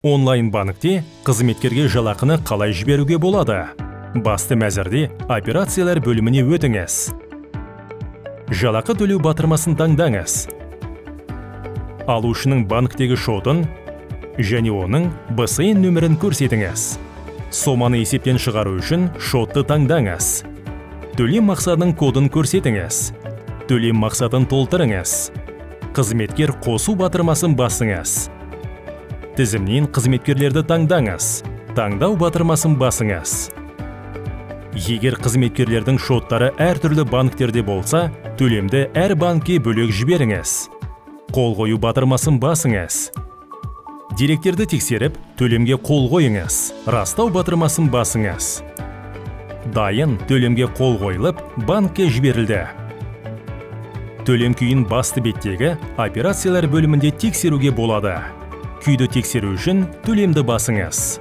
Онлайн банкте қызметкерге жалақыны қалай жіберуге болады? Басты мәзірде «Операциялар» бөліміне өтіңіз. «Жалақы төлеу» батырмасын таңдаңыз. Алушының банктегі шотын және оның БСН нөмірін көрсетіңіз. Соманы есептен шығару үшін шотты таңдаңыз. Төлем мақсатының кодын көрсетіңіз. Төлем мақсатын толтырыңыз. «Қызметкер қосу» батырмасын басыңыз. Тізімнен қызметкерлерді таңдаңыз. «Таңдау» батырмасын басыңыз. Егер қызметкерлердің шоттары әртүрлі банктерде болса, төлемді әр банкке бөлек жіберіңіз. «Қол қою» батырмасын басыңыз. Деректерді тексеріп, төлемге қол қойыңыз. «Растау» батырмасын басыңыз. Дайын, төлемге қол қойылып, банкке жіберілді. Төлем күйін басты беттегі «Операциялар» бөлімінде тексеруге болады. Күйді тексеру үшін төлемді басыңыз.